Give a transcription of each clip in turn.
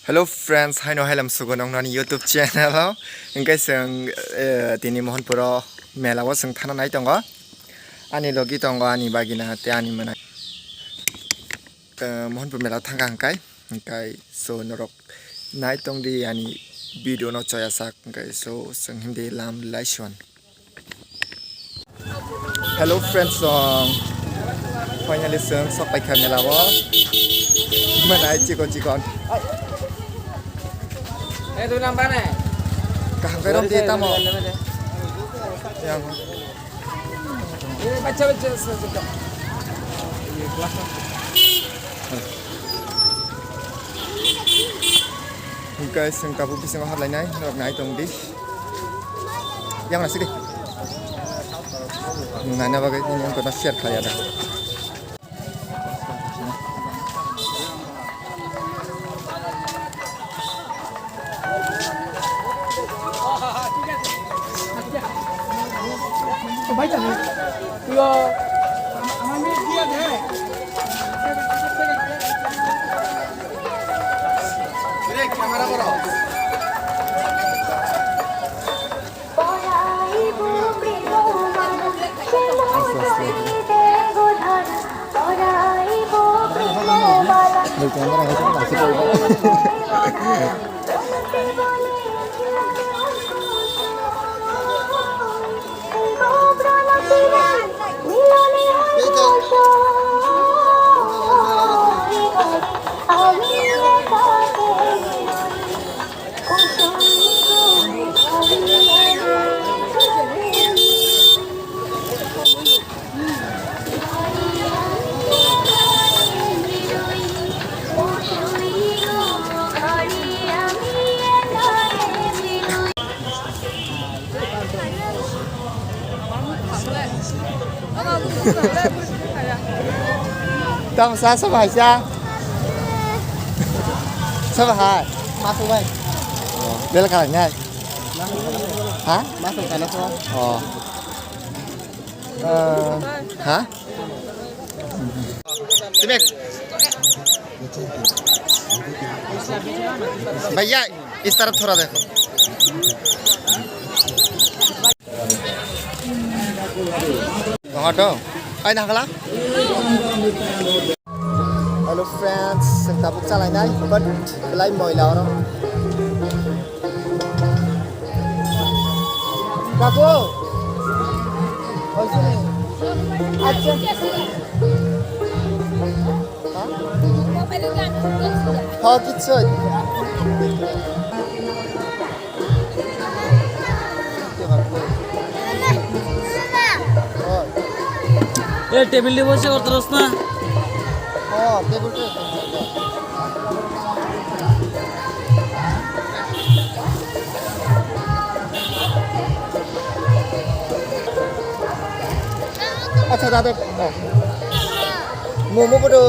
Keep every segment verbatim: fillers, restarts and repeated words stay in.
Hello friends, haino hailam sugo nong nani YouTube channel o. Hingke chwng, eh, tini Mohanpuro mela o chwng thana nai tongo. Ani logi tongo ani bagina te ani mwnai. Eh, Mohanpur mela thangka hingkai, hingkai so norok nai tongdi ani video no choya sak hingkai so chwng himdi lam laisuan. Hello friends song. Finally song sok paikha mela o. Mwnai chikon chikon. Eh, tu nampak ni? Kaham kai rom di tamo. Yang. Eh, baca, baca, baca. Guys, sing tabuk bisingo hablainai, norok nai tong di. Yang nasi di. Nana bagai ini yang kena share kaya dah. Tamo sa, sa bahai sa. Sa bahai. Masuk bai. Bel kalang nai. Ha? Masuk sana so. Oh. Eh, ha? Tibet. Bhaiya, is taraf thoda dekho. Tongo to? Ai, nahakla? Hello friends, sing tabuk chalai nai, but belai moila oro. Kaku! Acha. Ha? Ha, kichoi. Eh, table ni bose kortoros na? Oh, table tu. Acha, dada. Oh. Momo bodo.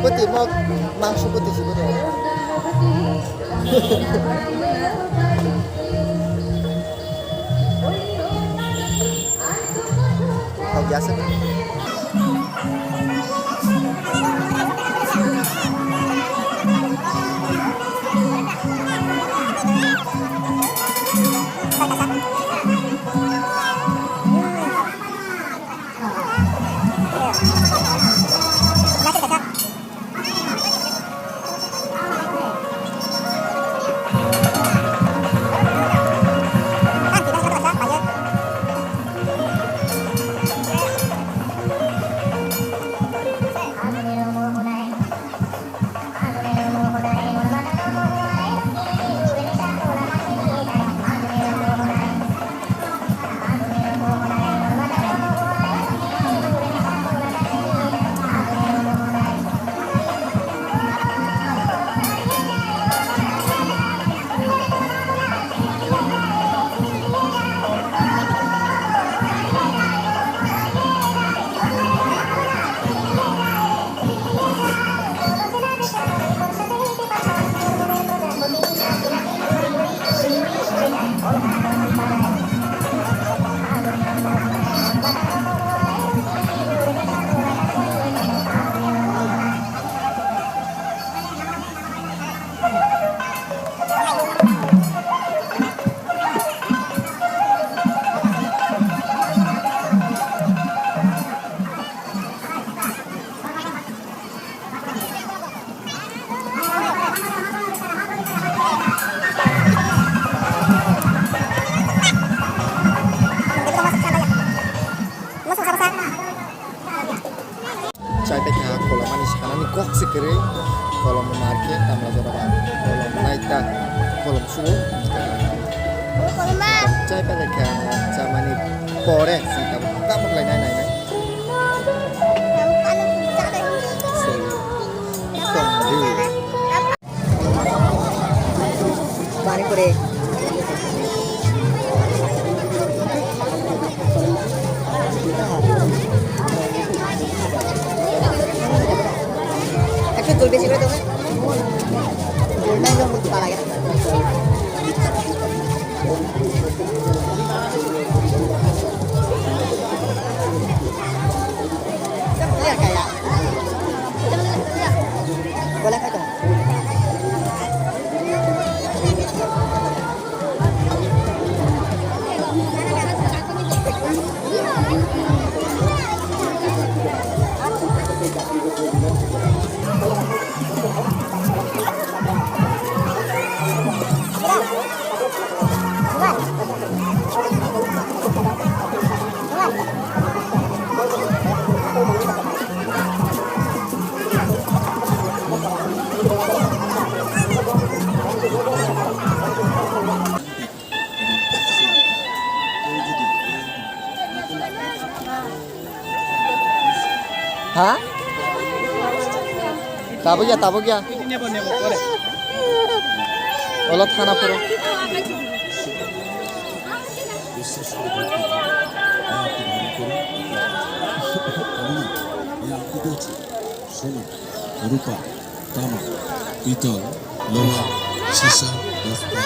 Pwtwi mo mangso pwtwi se bodo. Hok ya se. Kolom marke tamla jora ba kolom naita kolom suo. Chai pa lekha chamani pore sita tamuk lai nai nai nai. Tong di. Pani puri. Ekko jol besi guri daw. Jol nai jol muitu pala gana. Boleh kau tu. Ha? Tabuk ya, tabuk ya. Olo thana phuru. Rupa, tama, pitol, loha, sisa, bosta,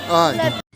Oi.